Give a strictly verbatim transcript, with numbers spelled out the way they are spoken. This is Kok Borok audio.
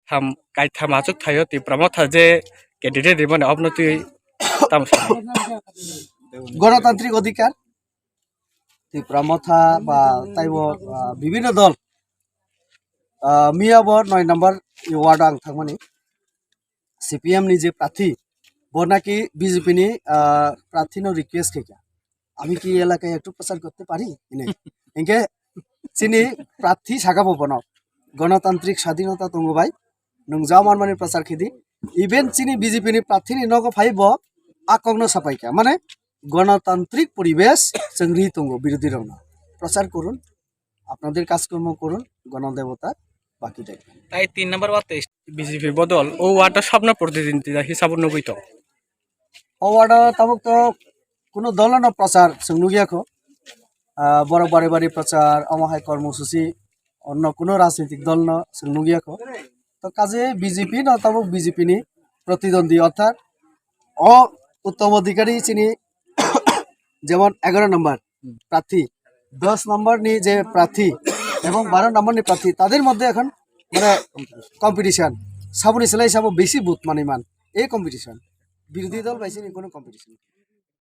kaitham, kaitham achuk thaio Tipra Motha je candidate rimani obno twi tamo sa. গণতান্ত্রিক অধিকার, Tipra Motha ba taibo, ah, bibhinno dol, ah, miya bo noi number ward ang thangmani, C P M ni je prarthi, bo naki B J P ni, ah, prarthi no request khe kha, "Ami ki elakaye ektu prochar korte pari?" Hine. Hinkhe chini prarthi saka bo bono, "Ganatantrik swadhinota tongo bai, nwng ja manmani prochar khe di." Even chini B J P ni prarthi ni nogo phai bo a kok no sapai kha. Mane ganatantrik poribesh chwng ri tongo birodhi rok no. Prochar korun, আপনাদের কাজকর্ম করুন, গণদেবতা বাকি দেখবেন। Tai tin number ward te B J P bodol o ward o sabno protinidhi hisabo nugwi tong. O ward o tabuk to kuno dol no prochar chwng nugya kho. Ah, borok bari bari prochar, omo hai kormosuchi, onno kuno rajnitik dol no chwng nugya kho. To kaje B J P no tabuk B J P ni protidwandi, orthat o Uttom Adhikari chini jemon egaro number prarthi, dos number ni je prarthi ebong baro number ni prarthi, tader moddhe ekhon mane competition, saboni selai sabo besi vote manwi man, ei competition, birodhi dol bai chini kono competition.